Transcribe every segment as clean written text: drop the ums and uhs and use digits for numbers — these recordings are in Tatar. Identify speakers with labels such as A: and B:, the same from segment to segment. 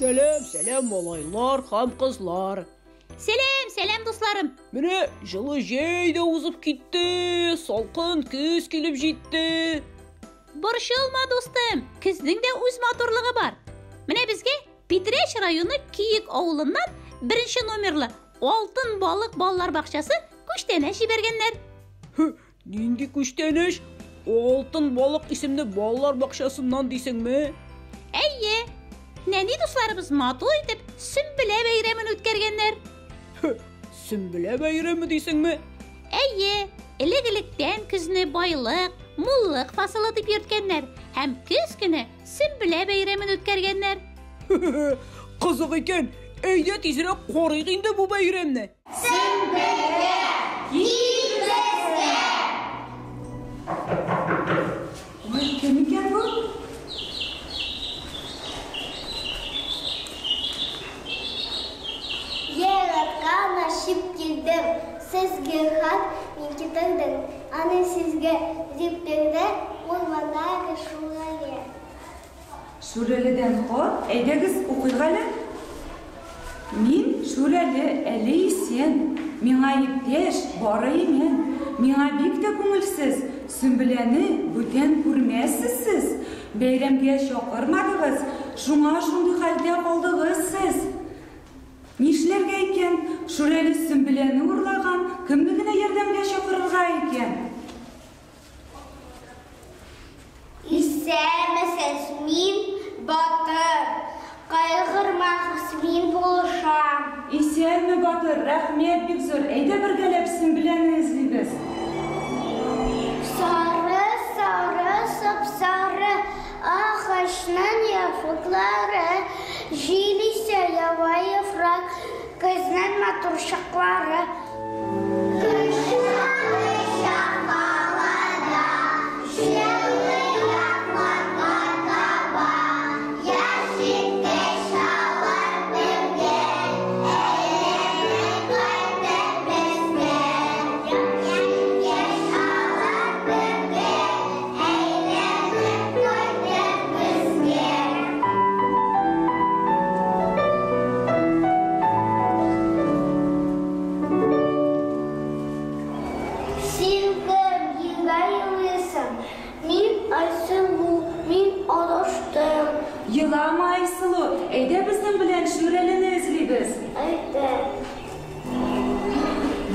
A: Сәлам, сәлам, малайлар һәм кызлар.
B: Сәлам, сәлам, дусларым.
A: Менә җылы җәй дә узып китте, салкын көз килеп җитте.
B: Борчылма, дустым, көзнең дә үз матурлыгы бар. Менә безгә Питрәч районы Киек авылыннан беренче номерлы Алтын балык балалар бакчасы күчтәнәч җибәргәннәр.
A: Нинди күчтәнәч? Алтын балык исемле балалар бакчасыннан дисеңме?
B: Әйе. Нәни дусларыбыз матур итеп Сөмбелә бәйрәмен үткәргәннәр.
A: Сөмбелә бәйрәме дисеңме?
B: Әйе, элек-электән көзне байлык, муллык фасылы дип йөрткәннәр һәм көз көне Сөмбелә бәйрәмен үткәргәннәр.
A: Кызык икән. Әйдә тизрәк карыйк инде бу бәйрәмне.
C: Сөмбелә, кил безгә!
D: Ой, кем икән бу?
C: Яраткан ачып килдем, Сезгә хат мин китердем. Аны сезгә дип бирде Урмандагы Шүрәле.
D: Шүрәледән хат, әйдәгез, укыйк әле. Мин, Шүрәле, әле исән. Миңа иптәш, бары имән. Миңа бик тә күңелсез, Сөмбеләне бүтән күрмәссез сез. Бәйрәмгә чакырмадыгыз, Шуңа шундый хәлдә калдыгыз сез. Нишләргә икән? Шүрәле Сөмбеләне урлаган, кемне генә ярдәмгә чакырырга икән?
C: Исәнмесез, мин Батыр. Кайгырмагыз, мин булышам.
D: Исәнме, Батыр, рәхмәт бик зур. Әйдә бергәләп Сөмбеләне эзлибез.
C: Сары, сары, сап-сары агачның яфраклары, җил исә ява яфрак, көзнең матур чаклары. Син кем, нигә елыйсың? Мин Айсылу, мин адаштым.
D: Елама, Айсылу, әйдә безнең белән Шүрәлене эзлибез.
C: Әйдә.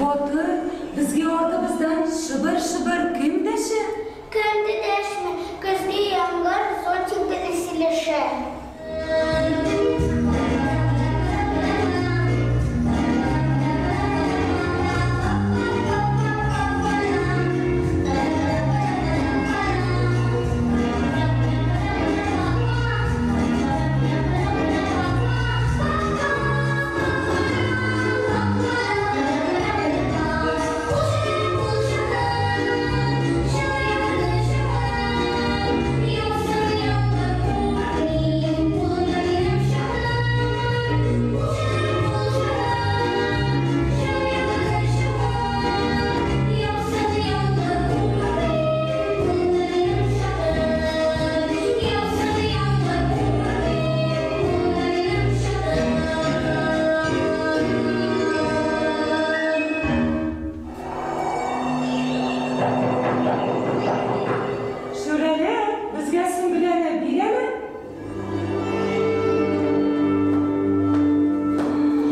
D: Батыр, безгә артыбыздан шыбыр-шыбыр кем дәшә?
C: Кем дә дәшми, көзге яңгыр зонтик белән сөйләшә.
D: Шүрәле, безгә Сөмбеләне бир әле.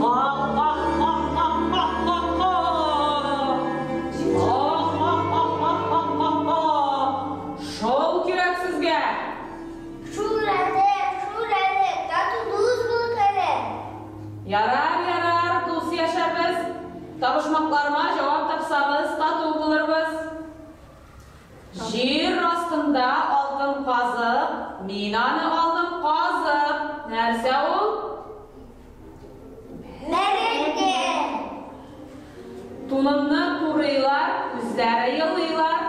E: Ха-ха-ха-ха-ха-ха! Шул кирәк сезгә!
C: Шүрәле, шүрәле, тату дус булыйк әле.
E: Ярар, ярар, дус яшәрбез. Табышмакларыма җавап тапсагыз, тату булырбыз. Җир астында алтын казык, мин аны алдым казып. Нәрсә ул?
C: Бәрәңге.
E: Тунымны турыйлар, үзләре елыйлар.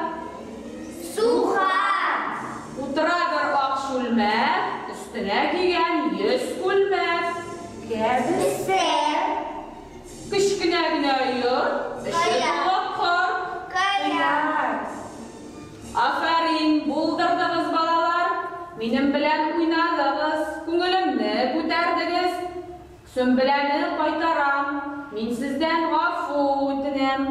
C: Суган.
E: Утыра бер ак чүлмәк, өстенә кигән 100 күлмәк.
D: Кәбестә.
E: Кечкенә генә йорт, эче тулы корт.
C: Кая.
E: Афәрин, булдырдыгыз, балалар! Минем белән уйнадыгыз, күңелемне күтәрдегез. Сөмбеләне кайтарам. Мин сездән гафу үтенәм.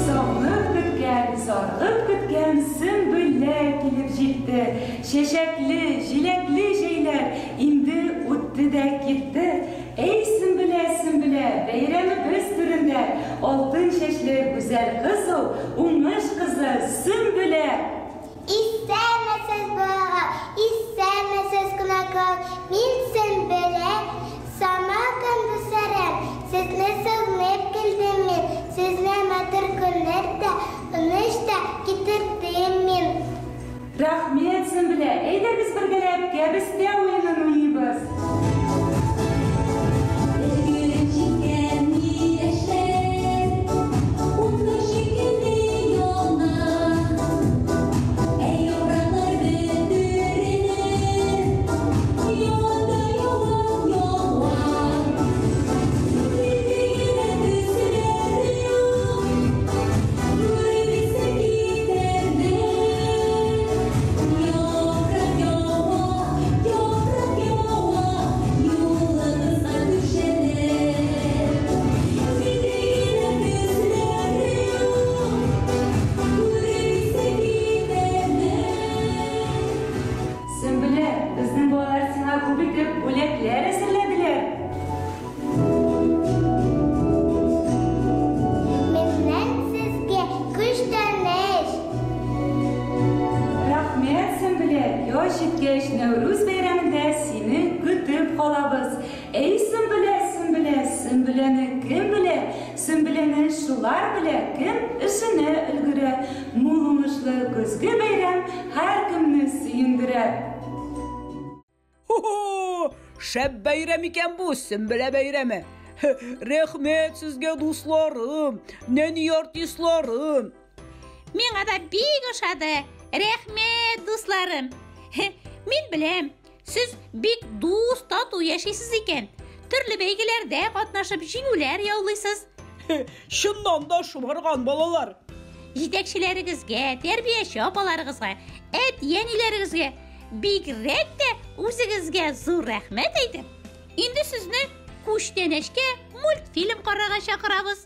D: Сагынып көткән, зарыгып көткән Сөмбелә килеп җитте. Чәчәкле, җиләкле җәйләр инде үтте дә китте. Әй, Сөмбелә, Сөмбелә, бәйрәмебез түрендә алтын чәчле гүзәл кыз ул, уңыш кызы Сөмбелә!
C: Исәнмесез, балалар, исәнмесез, кунаклар. Мин Сөмбелә, Самарканд дусларым. Сезне сагынып килдем мин. Сезне матур көннәр дә, уңыш та китердем мин.
D: Рәхмәт, Сөмбелә! Әйдәгез бергәләп кәбестә уенын уйныйбыз.
F: Өлгереп җиткән миләшләр утлы шикелле яна, Ә яфраклар бөтерелеп, яңадан да яңа ява. Нинди генә төсләре юк, күреп исең китәрлек. Яфрак ява, яфрак ява, юлыгызга түшәлеп. Нинди генә төсләре юк, күреп исең китәрлек.
D: Сөмбелә, безнең балалар сиңа күп итеп бүләкләр әзерләделәр.
C: Миннән сезгә күчтәнәч.
D: Рәхмәт, Сөмбелә! Яз җиткәч, Нәүрүз бәйрәмендә сине көтеп калабыз. Әй, Сөмбелә, Сөмбелә, Сөмбеләне кем белә? Сөмбеләне шулар белә, кем эшенә өлгерә. Мул уңышлы көзге бәйрәм һәркемне сөендерә.
A: Хо-хо! Шәп бәйрәм икән бу, Сөмбелә бәйрәме. Рәхмәт сезгә, дусларым, нәни артистларым.
B: Миңа да бик ошады. Рәхмәт, дусларым. Мин беләм, сез бик дус, тату яшисез икән. Төрле бәйгеләрдә катнашып җиңүләр яулыйсыз.
A: Чыннан да шомарган балалар.
B: Җитәкчеләрегезгә, тәрбияче апаларыгызга, әти-әниләрегезгә, бигрәк тә үзегезгә зур рәхмәт әйтеп, инде сезне күчтәнәчкә мультфильм карарга чакырабыз.